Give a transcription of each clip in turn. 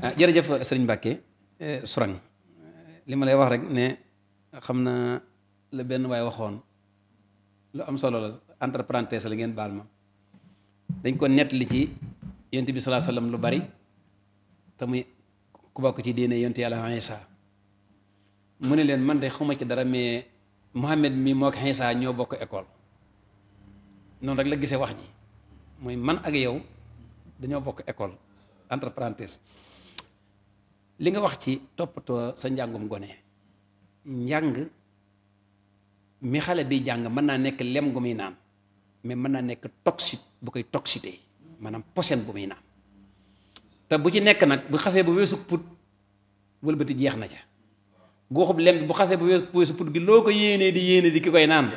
jërëjëf sëriñ Mbàkke Sourang li ma lay wax rek ne xam na la benn waay waxoon lu am solo la entre parenthèses la ngeen baal ma dañ ko nettali ci yonent bi salaa sallam lu bari te muy ku bokk ci diine yonent yàlla Iisaa mu ne leen man de xuma ci dara mais Muhammad mi moo ko Iisaa ñoo bokk école noonu rek la gisee wax ji mooy man ak yow dañoo bokk école entre parenthèses li nga wax ci toppatoo sa njàngum gone njàng mi xale bi jàng mën naa nekk lem gu muy naan mais mën naa nekk toxique bu koy toxité maanaam posen bu muy naan te bu ci nekk nag bu xasee ba weesu put wëlbati jeex na ca goxub lem bi bu xasee ba weesu put gi loo ko yéenee di ki koy naan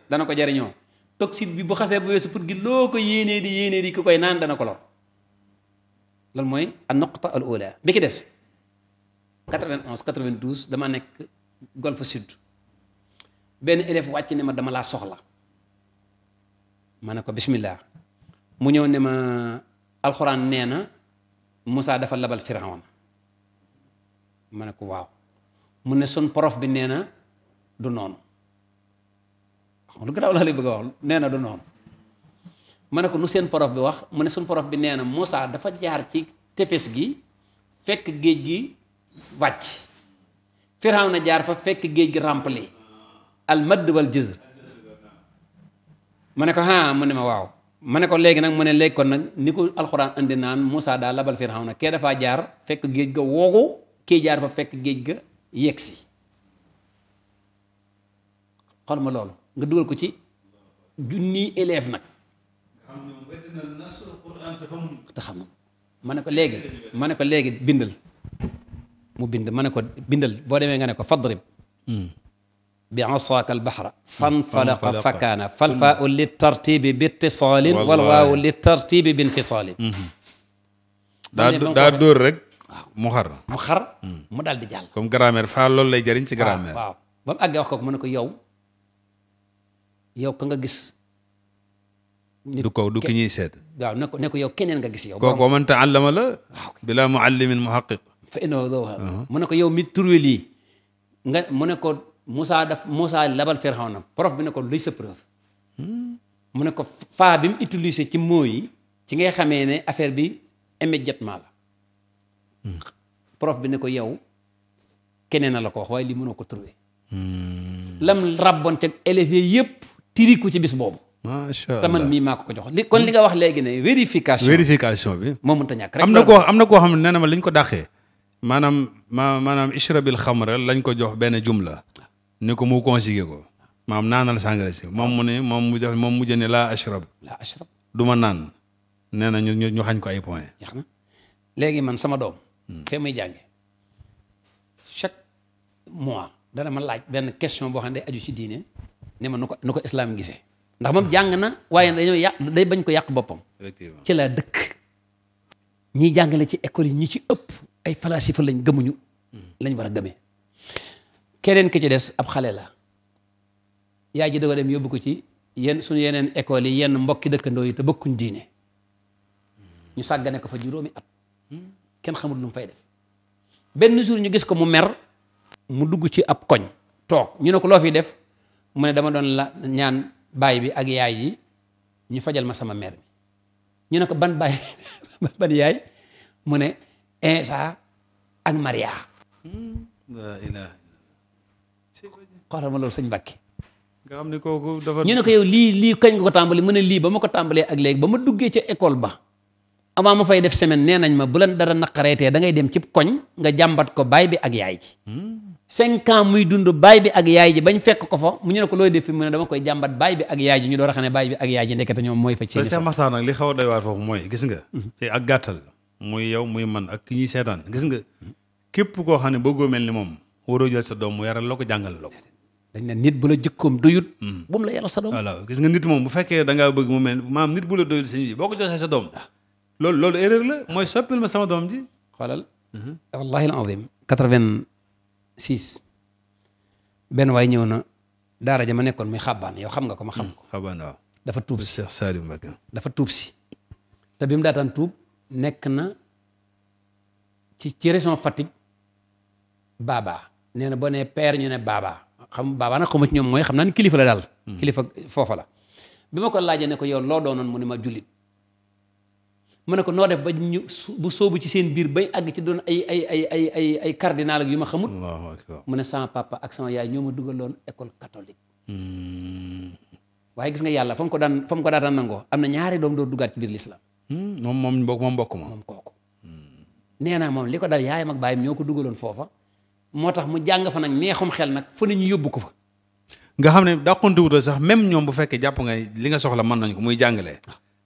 dana ko jariñoo toxique bi bu xasee ba weesu put gi loo ko yéenee di ki koy naan dana ko lor loolu mooy an nuqta al ula bi ki des 91 92 dama nekk Golfe Sud benn élève wàcc ne ma dama laa soxla ma ne ko bismillah mu ñëw ne ma alxuraan nee na Moussa dafa labal Firawna ma ne ko waaw mu ne sun prof bi nee na du noonu xam lu garaaw la lay bëgg a wax nee na du noonu ma ne ko nu seen prof bi wax mu ne sun prof bi nee na Moussa dafa jaar ci tefes gi fekk géej gi wàcc Firawna jaar fa fekk géej gi rempli al madd wal jazr ma ne ko mu ne ma waaw ma ne ko léegi nag mu ne léegi kon nag ni ko alxuraan andi naan Moussa daa labal Firawna kee dafaa jaar fekk géej ga woogu kii jaar fa fekk géej ga yegsi xool ma loolu nga dugal ko ci junni élève nag te xam ma ne ko léegi bindal mu bind ma ne ko bindal boo demee nga ne ko fadrib bi asaaka albahra fanfalaqa fakaana falfaau li tartibi bi ittisaalin wal waawu li tartibi bi infisaalin daa dóor rek mu xar mu daal di jàll comme grammaire faa loolu lay jëriñ ci grammaire waaw ba mu àggee wax ko mu ne ko yow ka nga gis du ki ñuy seet waaw ne ko yow keneen nga gis yow kooku man taallama la bila muallimin muhaqqiq fa innahu mu ne ko yow mi turwe lii nga mu ne ko Moussa labal Firawna prof bi ne ko luy sa preuve mu ne ko faa bi mu utilisé ci mots yi ci ngay xamee ne affaire bi immédiatement la prof bi ne ko yow keneen la ko wax waaye lii mënoo ko trouvé lam rabbonte élèves yi yëpp tiri ko ci bis boobu macha allah te man mii maa ko jox kon li nga wax léegi ne vérification bi moo mënta ñàkk rek am na koo xam ne nee na ma liñ ko dàqee maanaam ishrabil xamra lañ ko jox benn jumla ni ko mu conjugué ko maanaam naanal sàngara si moom mu jëne laa ashrab du ma naan nee na ñu xañ ko ay point jeex na léegi man sama doom fee muy jànge chaque mois dana ma laaj benn question boo xam ne day aju ci diine ne ma nu ko islam gisee ndax moom jàng na waaye day bañ ko yàq boppam ci laa dëkk ñiy jàngale ci école yi ñi ci ëpp ay falasifa lañ gëmuñu lañ war a gëmee keneen ki ci des ab xale la yaay ji dafa dem yóbbu ko ci suñu yeneen école yi yenn mbokki dëkkandoo yi te bokkuñ diine ñu sàggane ko fa juróomi at kenn xamul lu mu fay def benn jour ñu gis ko mu mer mu dugg ci ab koñ toog ñu ne ko loo fi def mu ne dama doon la ñaan baay bi ak yaay ji ñu fajal ma sama mère bi ñu ne ko ban baay ban yaay mu ne Insa ak Maria la ilaha xoolal ma loolu sëñ Mbàkke nga xam ne kooku dafa ñu ne ko yow lii kañ nga ko tàmbali mu ne lii ba ma ko tàmbalee ak léegi ba ma duggee ca école ba avant ma fay def semaine nee nañ ma bu la dara naqareetee da ngay dem ci koñ nga jàmbat ko baay bi ak yaay ji 5 ans muy dund baay bi ak yaay ji bañ fekk ko fa mu ñu ne ko looy def fi mu ne dama koy jàmbat baay bi ak yaay ji ñu door a xam ne baay bi ak yaay ji ndekete ñoom mooy fa ci Cheikh Makhtar nag li xaw a doy waar foofu mooy gis nga ci ak gàttal muy yow muy man ak ki ñuy seetaan gis nga képp koo xam ne bëggoo mel ni moom waroo jël sa doom mu yaral la ko jàngal la ko dañ ne nit bu la jëkkoom doyut bu mu la yaral sa doom voilà gis nga nit moom bu fekkee da ngaa bëgg mu mel maanaam nit bu la doyul sëñ bi boo ko joxee sa doom loolu erreur la mooy soppil ma sama doom ji xoolal wallahi al azim 86 benn waay ñëw na daara ja ma nekkoon muy xabbaan yow xam nga ko ma xam ko xabbaan waaw dafa tuub si Cheikh Saliou Mbacké dafa tuub si te bi mu daataan tuub nekk na ci région Fatick Baba nee na boo nee père ñu ne Baba xam Baba nag xamu ci ñoom mooy xam naa ni kilifa la daal. kilifa foofa la. bi ma ko laajee ne ko yow loo doonoon mu ne ma jullit mu ne ko noo def ba ñu bu soobu ci seen biir bay àgg ci doon ay cardinal ak yu ma xamut. mu ne sama papa ak sama yaay ñoo ma dugaloon école catholique. waaye gis nga yàlla fa mu ko daan nangoo am na ñaari doom doo duggaat ci biir l'islam. moom mbokk ma. moom kooku. nee naa moom li ko dal yaayam ak baayam ñoo ko dugaloon foofa moo tax mu jàng fa nag neexum xel nag fu ne ñu yóbbu ko fa. nga xam ne dàqonte wutoo sax même ñoom bu fekkee jàpp nga li nga soxla mën nañ ko muy jàngalee.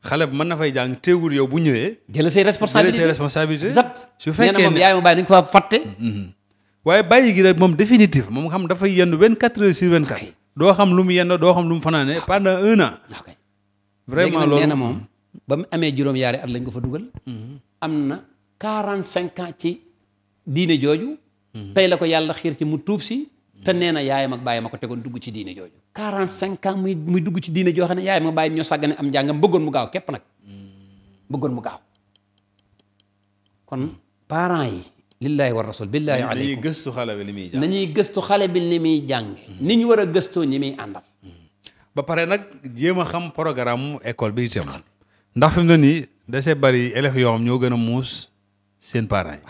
xale bi mën na fay jàng teewul yow bu ñëwee. jël say responsabilité exact su fekkee nee na moom yaayam ak baayam dañ ko fa fàtte. waaye bàyyi gi rek moom définitif moom xam dafay yendu 24 heures sur 24. doo xam lu mu yendoo doo xam lu mu fanaane pendant 1 an. vraiment loolu nee na moom ba mu amee juróom-yaari at lañ ko fa dugal. am na 45 ans ci diine jooju. tey la ko yàlla xiir ci mu tuub si. te nee na yaayam ak baayam a ko tegoon dugg ci diine jooju. 45 ans muy dugg ci diine joo xam ne yaayam ak baayam ñoo sàggane am njàngam bëggoon mu gaaw képp nag. bëggoon mu gaaw kon parents yi. lillahi wa rasul billahi aleykum nañuy gëstu xale bi li muy jàng. nañuy gëstu xale bi li muy jàng. ni ñu war a gëstoo ñi muy àndal. ba pare nag jéem a xam programme mu école bi itam. ndax fi mu ne nii dasee bari élèves yoo xam ñoo gën a muus seen parents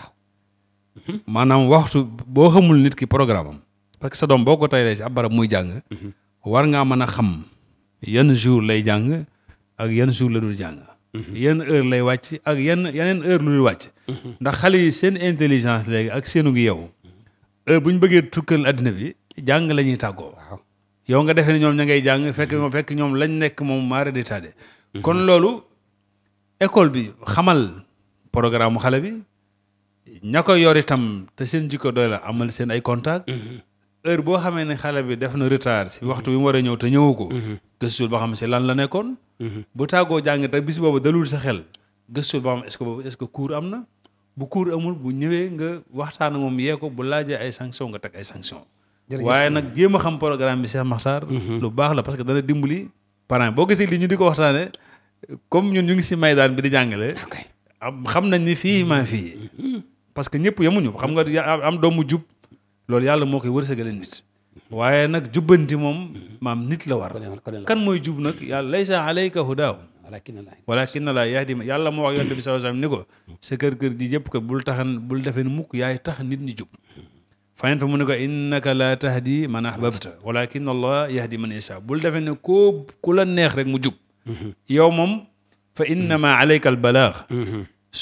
yi. maanaam waxtu boo xamul nit ki programme am. parce que sa doom boo ko taylee si ab barab muy jàng. war ngaa mën a xam yan jour lay jàng ak yan jour la dul jàng. yenn heure lay wàcc ak yeneen heure lu dul wàcc. ndax xale yi seen intelligence léegi ak seenu ngi yow. heure bu ñu bëggee tukkal addina bi jàng la ñuy tàggoo. yow nga defee ne ñoom ña ngay jàng fekk ñoom lañ nekk moom maara di tàdde. kon loolu école bi xamal programme mu xale bi ña ko yor itam te seen jikko doy la amal seen ay contact heure boo xamee ne xale bi def na retard si waxtu bi mu war a ñëw te ñëwu ko. gëstul ba xam si lan la nekkoon. bu tàggoo jàng te bis boobu dalul sa xel gëstul ba xam est-ce que cours am na bu cours amul bu ñëwee nga waxtaan ak moom yee ko bu laajee ay sanction nga teg ay sanction waaye nag jéem a xam programme bi Cheikh Makhtar lu baax la parce que dana dimbali parents boo gisee li ñu di ko waxtaane comme ñun ñu ngi si maydaan bi di jàngale xam nañ ni fii maa fii parce que ñëpp yemuñu xam nga am doomu jub loolu yàlla moo koy wërsëgale nit waaye nag jubbanti moom maam nit la war kan mooy jub nag yàlla laysa alayka hudaahum walakinna laa yahdi yàlla moo wax yonent bi sallallahu alayhi wasallam ni ko sa kër ji yëpp ko bul defee ni mukk yaay tax nit ñi jub fayen fa mu ne ko innaka laa tahdi man ahbabta walakinna allah yahdi man yasha bul defee ne ku la neex rek mu jub yow moom fa innama alayka al balaax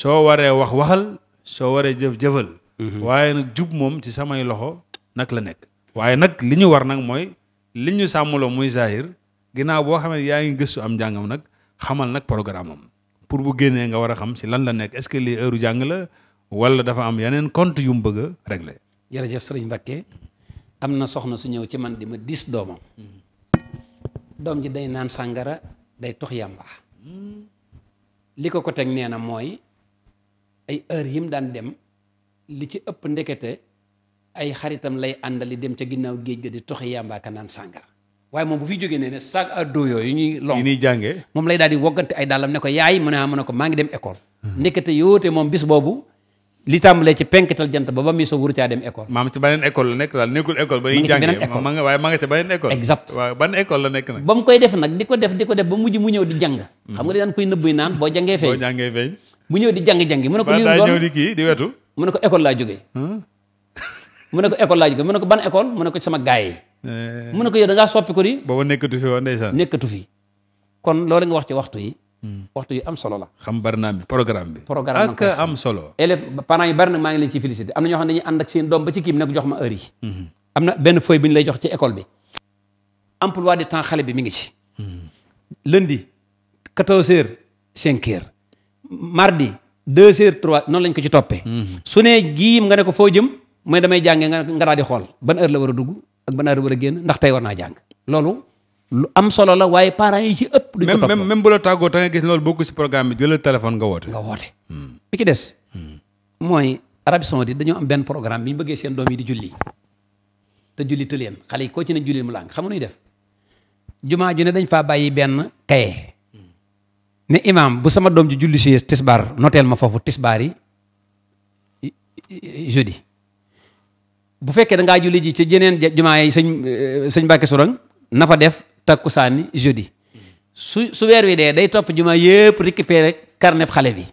soo waree waxal soo waree jëfal waaye nag jub moom ci samay loxo nag la nekk waaye nag li ñu war nag mooy li ñu sàmmloo muy zahir ginnaaw boo xamee yaa ngi gëstu am njàngam nag xamal nag programme am pour bu génnee nga war a xam ci lan la nekk est-ce que lii heure jàng la wala dafa am yeneen compte yu mu bëgg a régler. jërëjëf sëriñ Mbacké am na soxna su ñëw ci man di ma 10 doomam doom ji day naan sàngara day tox yàmba li ko teg nee na mooy ay heure yi mu daan dem li ci ëpp ndekete ay xaritam lay àndali dem ca ginnaaw géej ga di toxi yàmbaa ka naan sàngara waaye moom bu fi jógee ne sac à dos yooyu ñuy long yi ñuy jàngee moom lay daal di woggante ay dàllam ne ko yaay mu ne ko maa ngi dem école ndekete yoote moom bis boobu li tàmbalee ci penkatal jant ba mi so wuru caa dem école maam ci beneen école la nekk daal nekkul école ba ñuy jàngee waaye ma nga ci beneen école exact waaw ban école la nekk nag ba mu koy def nag di ko def ba mujj mu ñëw di jàng xam nga di daan koy nëbbuy naan boo jàngee feeñ bu ñëw di jàng-jàngi mu ne ko lii doon ñëw di kii di wetu mu ne ko école laa jógee mu ne ko école laa jógee mu ne ko ban école mu ne ko sama gaay yi mu ne ko yow da ngaa soppi ko di booba nekkatu fi woon ndeysaan nekkatu fi kon loolu nga wax ci waxtu yi waxtu yu am solo la xam barnaam bi programme ak am solo élève parents yu bari nag maa ngi leen ciy félicité am na ñoo xam ne dañuy ànd ak seen doom ba ci kii bi ne ko jox ma heure yi am na benn feuille bi ñu lay jox ci école bi emploi du temps xale bi mi ngi ci lundi 14 heures 5 heures mardi 2 heures 3 noonu lañ ko ci toppee su ne giim nga ne ko foo jëm mooy damay jàngee nga daal di xool ban heure la war a dugg ak ban heure war a génn ndax tey war naa jàng loolu lu am solo la waaye parents yi ci ëpp duñ ko topp même bu la tàggoo ta nga gis loolu bokk ci programme bi jëlal téléphone nga woote bi ci des mooy Arabie Saoudite dañoo am benn programme bi ñu bëggee seen doom yi di julli te julli te leen xale yi koo ci ne julli mu làng xam nga nuy def jumaa ju ne dañ faa bàyyi benn kaye ne imam bu sama doom ji julli si tisbaar noteel ma foofu tisbaar yi jeudi bu fekkee da ngaa julli ji ci jeneen jumaa yi sëñ Mbàkke Sourang na fa def takkusaani jeudi su weer wi dee day topp jumaa yëpp récupérer carnet xale bi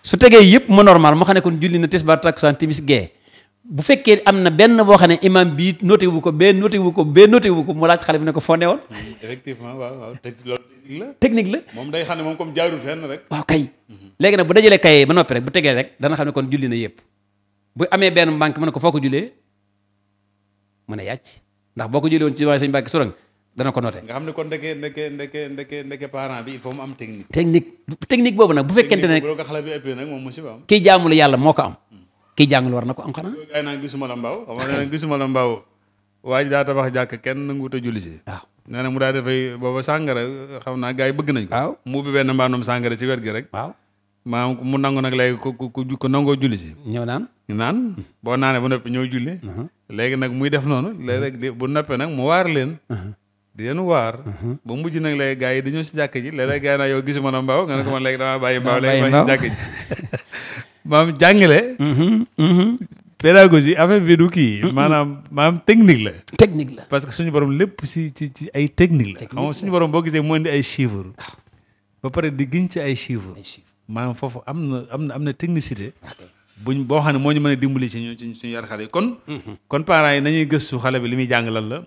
su tegee yëpp mu normal moo xam ne kon julli na tisbaar takkusaan timis gee bu fekkee am na benn boo xam ne imam bii noté wu ko bee noté wu ko mu laaj xale bi ne ko foo newoon. effectivement waaw loolu technique la. moom day xam ne moom comme jaarul fenn rek. waaw kay léegi nag bu dajalee kay ba noppi rek bu tegee rek dana xam ne kon julli na yëpp bu amee benn banque mu ne ko foo ko jullee mën a yàcc ndax boo ko jullee woon ci waaye sëñ Mbàkke Sourang dana ko noté. nga xam ne kon ndeke parent bi il faut mu am technique. technique boobu nag bu fekkente ne. bu ko xale bi ëppee nag moom musiba am. kii jaamul yàlla moo ko am. kii jàngul war na ko am xanaa. ay naa gisuma la mbaaw xam nga gisuma la mbaaw waa ji daa tabax jàkk kenn nanguwut a julli si. waaw nee na mu daal dafay booba sàngara xam naa gars yi bëgg nañ ko. waaw mu ubbi benn mbaanum sàngara si wet gi rek. waaw maam mu nangu nag léegi ku nangoo julli si. ñëw naan boo naanee ba noppi ñëw julli. léegi nag muy def noonu léeg-léeg bu noppee nag mu waar leen. di leen waar. ba mujj nag léegi gars yi dañoo si jàkk ji léeg-léeg gars yi naa yow gisuma la mbaaw nga ne ko man léegi damaa bàyyi mbaaw léegi ma si jàkk ji maam jàngale. pédagogie affaire bi du kii. maanaam technique la. technique la parce que suñu borom lépp ci ay technique la. xam nga suñu borom boo gisee moo indi ay chiffres. ba pare di gën ci ay chiffres. maanaam foofu am na technicité. boo xam ne moo ñu mën a dimbali ci suñu yar xale yi kon parents yi nañuy gëstu xale bi li muy jàng lan la.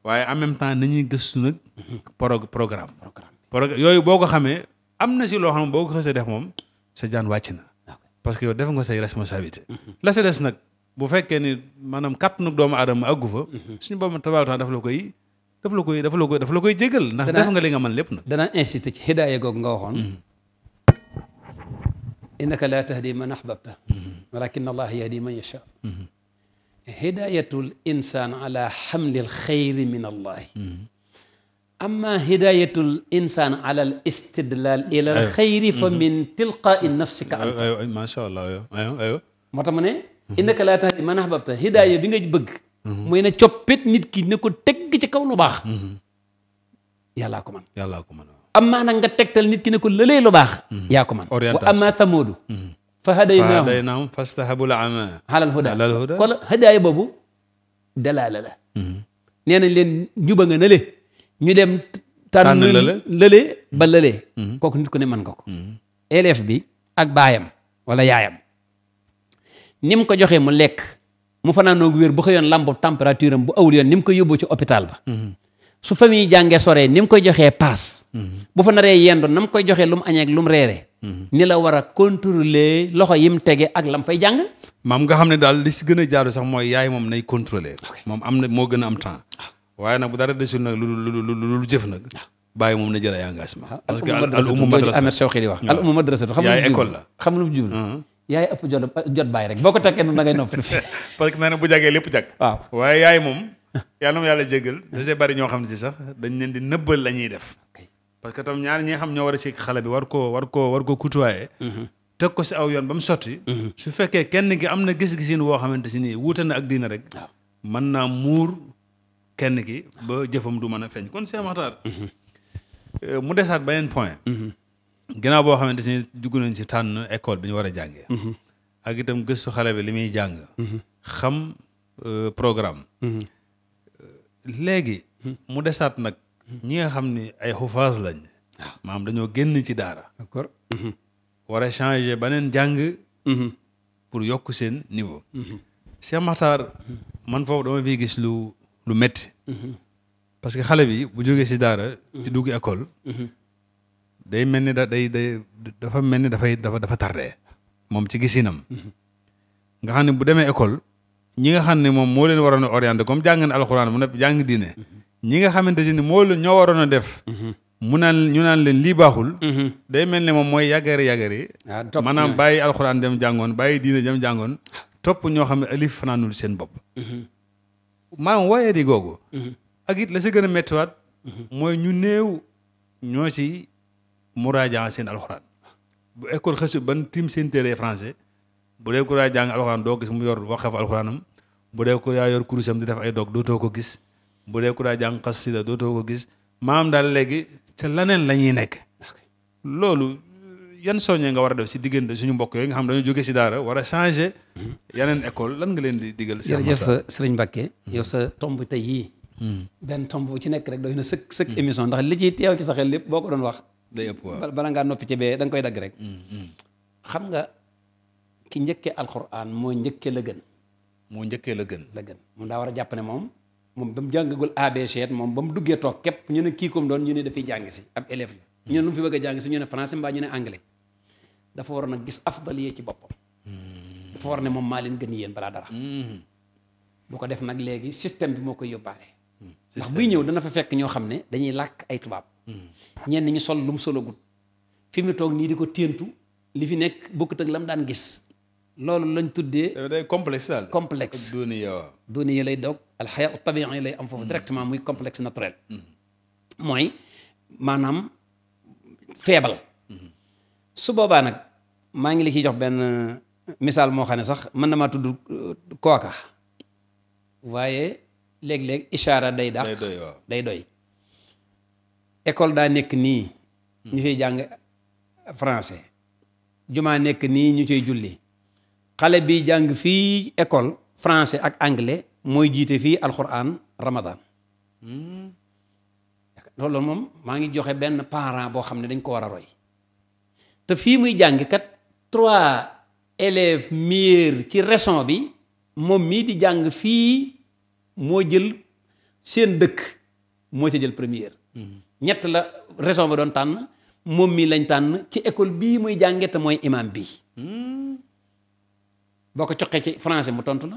waaye en même temps nañuy gëstu nag. programme yooyu boo ko xamee am na si loo xam ne boo ko xësee def moom sa jaan wàcc na. parce que yow def nga say responsabilité. la sa des nag bu fekkee ni maanaam kàttanu doomu aadama àggu fa. suñu boobu tabaaraka dafa la koy jégal ndax def nga li nga mën lépp nag. danaa insister ci hidaaya googu nga waxoon. innaka laa tahdi man ahbabta. walakin allah yahdi man yasha. hidayatul insaan ala xamlil xayri min allahi. amma hidayatul insaan ala al istidlal ila al xayri fa min tilqaai nafsika anta. macha allah aywa. moo tax ma ne. innaka laa tahdi man ahbabta hidaaya bi nga bëgg. mooy ne coppit nit ki ne ko tegg ci kaw lu baax. yàllaa ko man. amma nag nga tegtal nit ki ne ko lëlee lu baax. yaa ko man. orientation wa amma thamuudu. fa hadaynaahum fastahabul ama alal huda kon hidaaya boobu dalaala la. nee nañ leen juba nga nële. ñu dem tànn lële ba lële. kooku nit ku ne mën nga ko. élève bi ak baayam wala yaayam ni mu ko joxee mu lekk mu fanaanoog wér bu xëyoon lambu température am bu awul yoon ni mu koy yóbboo ci hôpital ba. su famille jàngee soree ni mu koy joxee paas. bu fa naree yendu na mu koy joxee lu mu añee ak lu mu reere. ni la war a contrôler loxo yim tege ak lam fay jàng. maam nga xam ne daal li si gën a jaaru sax mooy yaay moom nay contrôler. moom moo gën a am temps. waaye nag bu dara desul nag lu jëf nag. bàyyi moom na jël ay engagement. parce que al ummu madrasa Ahmed Shawqi di wax. al ummu madrasa yaay école la xam lu mu jublu. yaay ëpp jot bàyyi rek boo ko tekkee noonu da ngay nopp. parce que nee na bu jagee lépp jag. waaw waaye yaay moom. yàlla na yàlla jéggal da see bari ñoo xam ne si sax dañ leen di nëbbal la ñuy def. parce que tam ñaar ñi nga xam ñoo war a si xale bi war koo kutuwaaye. teg ko si aw yoon ba mu sotti. su fekkee kenn ki am na gis-gisin woo xamante si nii wuute na ak diina rek. mën naa muur kenn ki ba jëfam du mën a feeñ kon Cheikh Makhtar mu desaat beneen point. ginnaaw boo xamante ni dugg nañ ci tànn école bi ñu war a jàngee. ak itam gëstu xale bi li muy jàng. xam programme. léegi mu desaat nag ñi nga xam ni ay xufaas lañ. maanaam dañoo génn ci daara. d'accord. war a changer beneen jàng. pour yokk seen niveau. Cheikh Makhtar man foofu dama fi gis lu métti. parce que xale bi bu jógee ci daara. di dugg école. day mel ni dafa mel ni dafa tardé. moom ci gisinam. nga xam ne bu demee école. ñi nga xam ne moom moo leen waroon a orienté comme jàng na alxuraan mu nekk jàng diine. ñi nga xamante ne ñoo waroon a def. ñu naan leen lii baaxul. day mel ne moom mooy yàggari. maanaam bàyyi alxuraan dem jàngoon bàyyi diine dem jàngoon. topp ñoo xam ne alif fanaanul seen bopp. maanaam waaye di googu. ak it la si gën a méttiwaat. mooy ñu néew ñoo ci muraaja seen alxuraan. bu école xësu ban tim seen téere français. bu dee ku daa jàng alxuraan doo gis mu yor waxeef alxuraanam. bu dee ku daa yor kurusam di def ay dog dootoo ko gis. bu dee ku daa jàng xasida dootoo ko gis. maam daal léegi ca laneen la ñuy nekk. loolu yan soññee nga war a def si diggante suñu mbokk yooyu nga xam dañoo jóge si daara war a changer yeneen école lan nga leen di digal. jërëjëf sëriñ Mbacke yow sa tomb tey yii. benn tomb bu ci nekk rek doy na sëkk émission ndax li ciy teew ci sa xel lépp boo ko doon wax. day ëpp waaw bala ngaa noppi ci bee da nga koy dagg rek. xam nga ki njëkkee alxuraan moo njëkkee la gën. moo njëkkee la gën. la gën moom daa war a jàpp ne moom ba mu jàngagul ABC moom ba mu duggee toog képp ñu ne kii comme doon ñu ne dafay jàng si ab élève la. ñu ne lu mu fi bëgg a jàng si ñu ne français mbaa ñu ne anglais dafa war a nag gis afdaliye ci boppam. dafa war ne moom maa leen gën yéen balaa dara. bu ko def nag léegi système bi moo koy yóbbaale. ndax buy ñëw dana fa fekk ñoo xam ne dañuy làkk ay tubaab. ñenn ñi sol lu mu solagut fi mu toog nii di ko téentu li fi nekk bokkut ak la mu daan gis. loolu lañ tuddee. day complexe daal. complexe dooni yi lay dog alxayaa tabi'i yi lay am foofu directement muy complexe naturel. mooy maanaam feebal. su boobaa nag maa ngi la ciy jox benn misaal moo xam ne sax mën na maa tudd kooka waaye léeg-léeg ishaara day dàq day doy. école daa nekk nii. ñu fiy jàng français. jumaa nekk nii ñu ciy julli. xale bi jàng fii école français ak anglais mooy jiite fii alxuraan ramadan loolu moom maa ngi joxe benn parent boo xam ne dañ ko war a roy te fii muy jàng kat 3 élèves meilleurs ci région bi moom mii di jàng fii moo jël seen dëkk moo ca jël première. ñett la région ba doon tànn moom mii lañ tànn ci école bii muy jànge te mooy imam bii. boo ko coqee ci français mu tontu la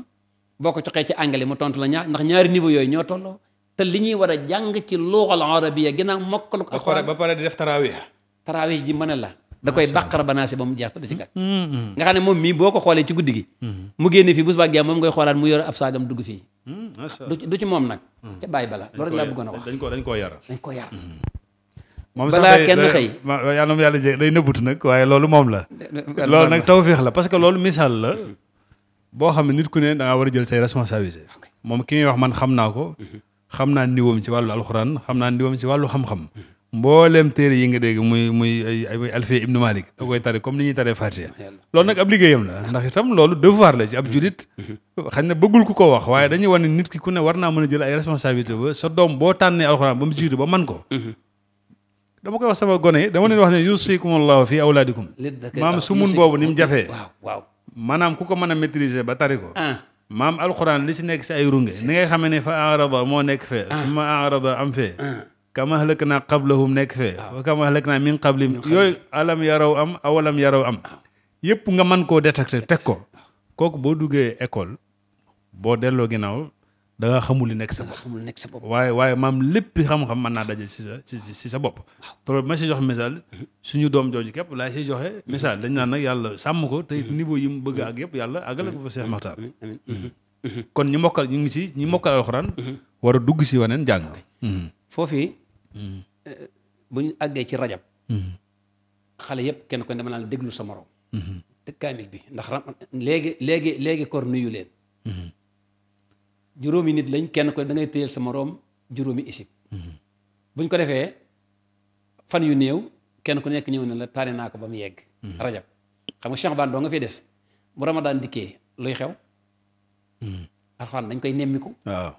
boo ko coqee ci anglais mu tontu la ndax ñaari niveau yooyu ñoo tolloo te li ñuy war a jàng ci luxal arabiya ginnaaw mokkalu ko ba pare di def tarawih ji mën a la da koy bàqara banaasi ba mu jeex te du ci gàtt nga xam ne moom mii boo ko xoolee ci guddi gi mu génne fii bu subaa ak moom ngay xoolaat mu yor ab saagam dugg fii du ci moom nag ca bàyyi bala loolu rek laa bëggoon a wax dañ koo yar moom balaa kenn xëy yàlla day nëbbutu nag waaye loolu moom la loolu nag tawfeex la parce que loolu misaal la boo xam ne nit ku ne da ngaa war a jël say responsabilité moom ki muy wax man xam naa ko xam naa niwam ci wàllu alxuraan xam naa niwam ci wàllu xam-xam mbooleem téere yi nga dégg muy ay Alfiya ibnu Malik da koy tari comme ni ñuy taree Fatiha loolu nag ab liggéeyam la ndax itam loolu devoir la ci ab julit xañ na bëggul ku ko wax waaye dañuy wane nit ki ku ne war naa mën a jël ay responsabilité ba sa doom boo tànnee alxuraan ba mu jiitu ba man ko dama koy wax sama gone yi dama leen wax ne yusikumullahu fi awlaadikum maam sumun boobu ni mu jafee waaw maanaam ku ko mën a maîtriser ba tari ko maam alxuraan li si nekk si ay runge ni ngay xamee ne fa arada moo nekk fee summa arada am fee kama ahlakna qablahum nekk fee wa kama ahlakna min qablim yooyu alam yaraw am awalam yaraw am yëpp nga mën koo détecter teg ko kooku boo duggee école boo delloo ginnaaw da nga xamul li nekk sa bopp waaye maam lépp xam-xam mën naa daje si sa bopp trop ma si jox misaal suñu doom jooju képp laa si joxe misaal dañ naan nag yàlla sàmm ko te niveau yi mu bëgg ak yëpp yàlla àggale ko fa Cheikh Makhtar kon ñi mokkal alxuraan war a dugg si waneen jàng foofu bu ñu àggee ci rajab xale yëpp kenn ko dama naan déglu sa morom te kaamil bi ndax léegi kor nuyu leen juróomi nit lañ kenn ko da ngay téyel sa moroom juróomi isib buñ ko defee fan yu néew kenn ku nekk ñëw ne la taane naa ko ba mu yegg rajab xam nga Cheikh Ban doo nga fi des bu Ramadan dikkee luy xew alxuraan dañ koy nemmiku waaw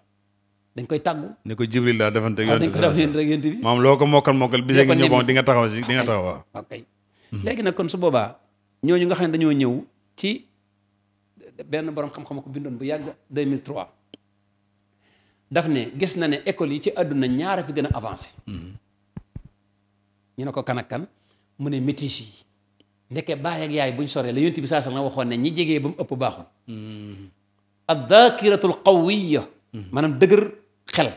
dañ koy tàggu ni ko Jibril laa defante dañ ko def yonent bi moom loo ko mokkal bisee ngi ñëw di nga taxaw si di nga taxaw waaw ok léegi nag kon su boobaa ñooñu nga xam ne dañoo ñëw ci benn borom xam-xam ko bindoon bu yàgg 2003 daf ne gis na ne école yi ci àdduna ñaara fi gën a avancé ñu ne ko kan ak kan mu ne métis yi ndeke baay ak yaay buñ soree la yonent bi saa sax na waxoon ne ñi jegee ba mu ëpp baaxul ad-daakiratul qawiyya maanaam dëgër xel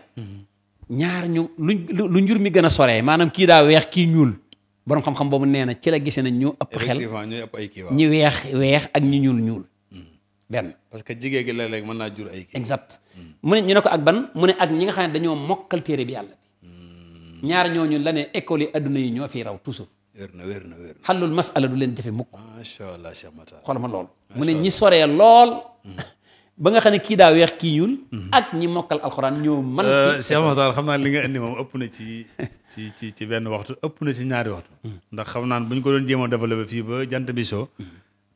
ñaar ñu lu njur mi gën a soree maanaam kii daa weex kii ñuul borom xam-xam boobu nee na ci la gisee nañ ñoo ëpp xel ñi weex ak ñi ñuul benn parce que jigéen gi léeg-léeg mën naa jur ay kii exact mu ne ñu ne ko ak ban mu ne ak ñi nga xam ne dañoo mokkal téere bi yàlla bi ñaar ñooñu la ne école yi adduna yi ñoo fiy raw toujours wér na xallul masala du leen jafe mukk macha allah Cheikh Makhtar xool ma lool mu ne ñi soree lool ba nga xam ne kii daa weex kii ñuul ak ñi mokkal alxuraan ñoo man Cheikh Makhtar xam naa li nga indi moom ëpp na ci benn waxtu ëpp na ci ñaari waxtu ndax xam naa bu ñu ko doon jéem a développé fii ba jant bi so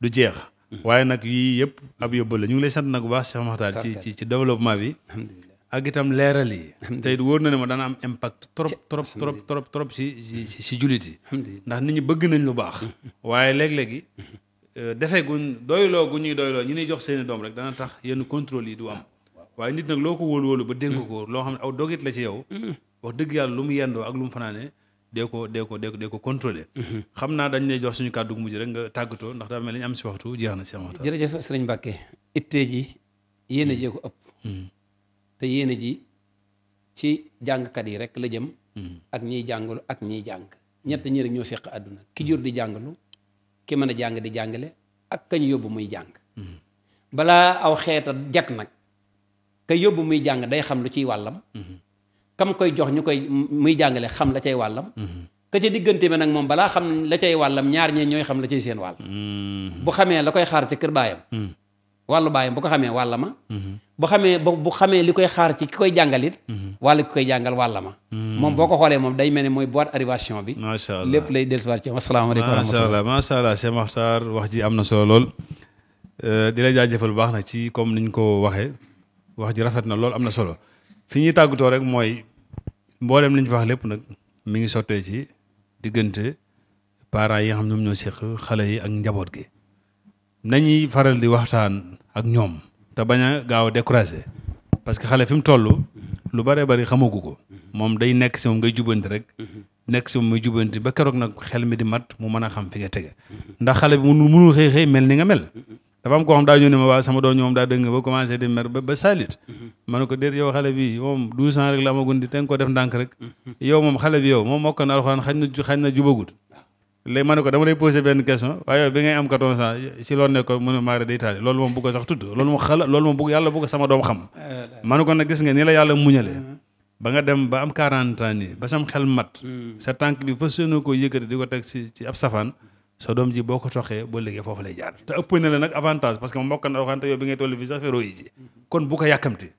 du jeex waaye nag yii yëpp ab yóbbal la ñu ngi lay sant nag bu baax Cheikh Makhtar ci développement bi ak itam leeral yi tey wóor na ne ma dana am impact trop si jullit yi ndax nit ñi bëgg nañ lu baax waaye léeg-léegi defee guñ doyloo gu ñuy doyloo ñi ñuy jox seeni doom rek dana tax yenn contrôle yi du am waaye nit nag loo ko wóolu ba dénk ko loo xam ne aw dogit la ci yow wax dëgg yàlla lu mu yendoo ak lu mu fanaane dee ko contrôler xam naa dañ lay jox suñu kàddu gu mujj rek nga tàggatoo ndax dafa mel ni ñu am si waxtu jeex na si waxtu. jërëjëf sëriñ Mbàkke ittee ji yéene jee ko ëpp te yéene ji ci jàngkat yi rek la jëm ak ñiy jàngalu ak ñiy jàng ñett ñi rek ñoo seq àdduna ki jur di jàngalu ki mën a jàng di jàngale ak kañ yóbbu muy jàng balaa aw xeeta jag nag ka yóbbu muy jàng day xam lu ciy wàllam kam koy jox ñu koy muy jàngale xam la cay wàllam ka ca diggante bi nag moom balaa xam la cay wàllam ñaar ñee ñooy xam la cay seen wàll bu xamee la koy xaar ci kër baayam wàllu baayam bu ko xamee wàllama bu xamee li koy xaar ci ki koy jàngalit wàllu ki koy jàngal wàllama moom boo ko xoolee moom day mel ne mooy boîte arrivation bi macha allah lépp lay dellusiwaat ci asalaamaaleykum wa rahmatulah macha allah Cheikh Makhtar wax ji am na solo lool di la jaajëfal bu baax nag ci comme niñ ko waxee wax ji rafet na lool am na solo fi ñuy tàggatoo rek mooy mboolem li ñu fi wax lépp nag mi ngi sottee ci diggante parents yi nga xam ñoom ñoo seq xale yi ak njaboot gi nañuy faral di waxtaan ak ñoom te bañ a gaaw a découragé parce que xale fi mu toll lu bëree bëri xamagu ko moom day nekk si moom ngay jubanti rek nekk si moom muy jubanti ba keroog nag xel mi di mat mu mën a xam fi nga tege ndax xale bi mënul xëy mel ni nga mel dafa am koo xam daa ñëw ne ma waa sama doom ñoom daa dëng ba commencé di mer ba saalit ma ne ko déet yow xale bi moom 12 ans rek la amagun di te nga ko def ndànk rek yow moom xale bi yow moom mokk na alxuraan xañ na jubagut léegi ma ne ko dama lay posé benn question waaye yow bi ngay am 14 ans ci loolu nekkoon mu ne maare day taali loolu moom bu ko sax tudd loolu moom bu yàlla bu ko sama doom xam ma ne ko nag gis nga ni la yàlla muñale ba nga dem ba am 40 ans nii ba sam xel mat sa tànk bi fa seen ko yëkkati di ko teg ci ab safaan sa doom ji boo ko toxee boo léegi foofu lay jaar te ëpp na la nag avantage parce que mbokk na alxuraan te yow bi ngay toll fii sax feroo yi ji kon bu ko yàkkamti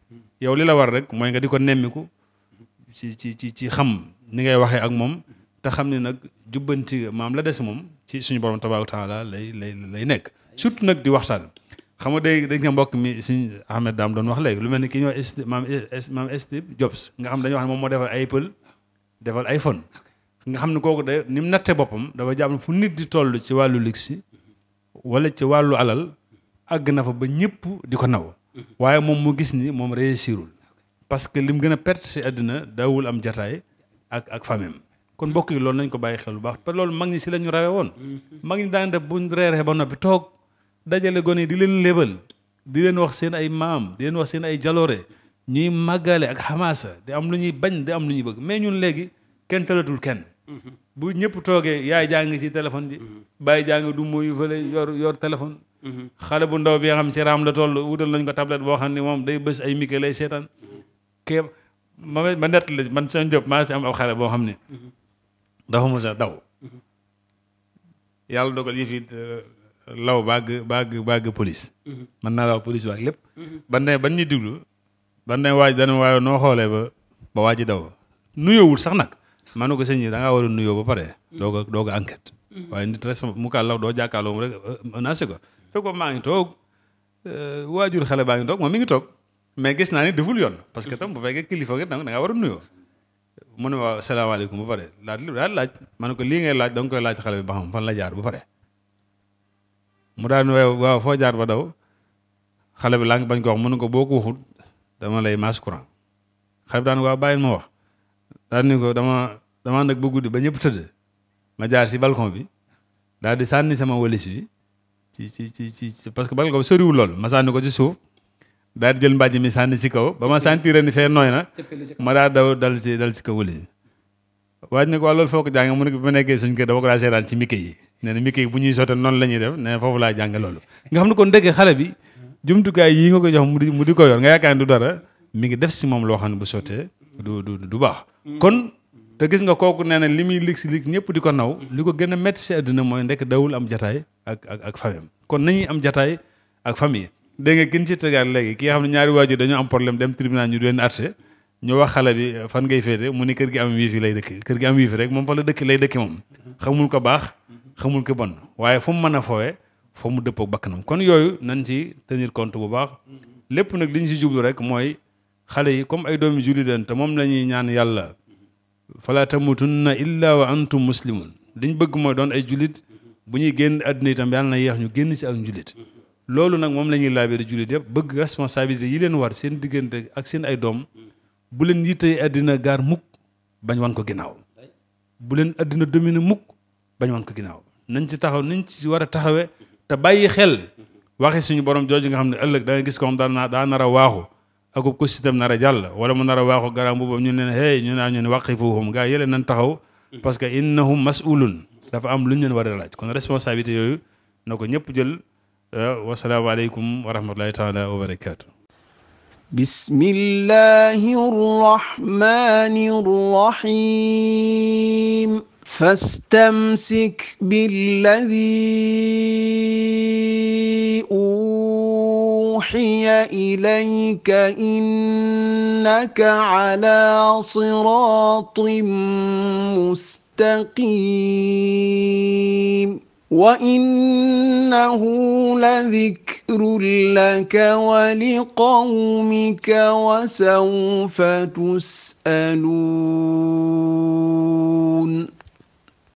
yow li la war rek mooy nga di ko nemmiku ci xam ni ngay waxee ak moom te xam ne nag jubbanti maam la des moom ci suñu borom tabaaraka taala lay nekk surtout nag di waxtaan xam nga dañ nga mbokk mi suñu Ahmed Dame doon wax léegi lu mel ni ki ñuy wax maam Steve Jobs nga xam dañuy wax ne moom moo defal Apple defal iPhone nga xam ne kooku de ni mu nattee boppam dafa jàpp fu nit di toll ci wàllu luxe wala ci wàllu alal àgg na fa ba ñëpp di ko naw waaye moom mu gis ni moom réussirul parce que lim gën a perte ci àddina daawul am jataay ak famem kon mbokk yi loolu nañ ko bàyyi xel bu baax te loolu mag ñi si la ñu rawe woon mag ñi daan def buñ reeree ba noppi toog dajale gone yi di leen lébal di leen wax seen ay maam di leen wax seen ay jaloore ñuy màggale ak xamaasa di am lu ñuy bañ di am lu ñuy bëgg mais ñun léegi kenn tëlatul kenn bu ñëpp toogee yaay jàng ci téléphone bi bàyyi jàng du mooyu fële yor téléphone xale bu ndaw bi nga xam ci raam la toll wutal nañ ko tablette boo xam ne moom day bës ay mike lay seetaan ke ma nett la man seen job maa si am ab xale boo xam ne dafa mos a daw yàlla dogal yi fi law bàgg police man naa la wax police baag lépp ban ñuy diglu ban ne waaj dana waaye noo xoolee ba waaj daw nuyoowul sax nag man na ko sëñ yi da ngaa war a nuyoo ba pare doog a enquête waaye nit rek mu kaa law doo jàkkaarloo mu rek menacé ko fekk ko maa ngi toog waajur xale baa ngi toog moom mi ngi toog mais gis naa ni deful yoon parce que tam bu fekkee kilifa nga da ngaa war a nuyoo mu ne waaw salaamaaleykum ba pare laaj ma ne ko lii ngay laaj da nga koy laaj xale bi ba xam fan la jaar ba pare mu daal waaw foo jaar ba daw xale bi laa ngi bañ ko wax mu ne ko boo ko waxul dama lay masse courant xale bi daan waaw bàyyil ma wax daal ni ko dama nag ba guddi ba ñëpp tëdd ma jaar si balcon bi daal di sànni sama walis bi ci parce que balcon bi soriwul lool ma sànni ko ci suuf daal di jël mbàjj mi sànni si kaw ba ma sentir ni fee nooy na ma daal daw dal ci kaw walis bi waaj ne ko waa loolu foo ko jàng mu ne ko bi ma nekkee suñ kër dama ko daa seetaan ci mike yi nee na mike yi bu ñuy sotte noonu la ñuy def nee na foofu laa jàng loolu nga xam ne kon dëgg xale bi jumtukaay yii nga ko jox mu di ko yor nga yaakaar ne du dara mi ngi def si moom loo xam ne bu sottee du baax kon te gis nga kooku nee na li muy lig si lig ñëpp di ko naw li ko gën a métti si àddina mooy ndekk dawul am jataay ak famille kon nañuy am jataay ak famille dégg nga kin ci tegaat léegi ki nga xam ne ñaari waajur dañoo am problème dem tribunal ñu leen atte ñu wax xale bi fan ngay féete mu ni kër gi am wifi lay dëkk kër gi am wifi rek moom fa la dëkk lay dëkki moom xamul ko baax xamul ko bon waaye fu mu mën a foowe fa mu dëppoo bakkanam kon yooyu nañ ci tenir compte bu baax lépp nag li ñu si jublu rek mooy xale yi comme ay doomi jullit leen te moom la ñuy ñaan yàlla fala tamutunna illa wa antum muslimun li ñu bëgg mooy doon ay jullit bu ñuy génn àdduna itam yàlla na yeex ñu génn ci ak njullit loolu nag moom la ñuy laabee di jullit yëpp bëgg responsabilité yi leen war seen diggante ak seen ay doom bu leen yittee àddina gaar mukk bañ wan ko ginnaaw bu leen àddina dominer mukk bañ wan ko ginnaaw nañ ci taxaw nañ ci war a taxawee te bàyyi xel waxi suñu borom jooju nga xam ne ëllëg da nga gis ko xam daa nar a waaxu akub ko système nar a jàll wala mu nar a waaxu garaam boobu ñu leen hey ñu naa ñu ne waqifuhum gaa yële nañ taxaw parce que innahum mas'ulun dafa am lu ñu leen war a laaj kon responsabilité yooyu na ko ñëpp jël wasalaamaaleykum wa rahmatullahi taala wa barakaatu. bismillahi rrahmani rrahim fastamsik billadhi uhiya ilayka innaka ala siratin mustaqim وإنه لذكر لك ولقومك وسوف تسألون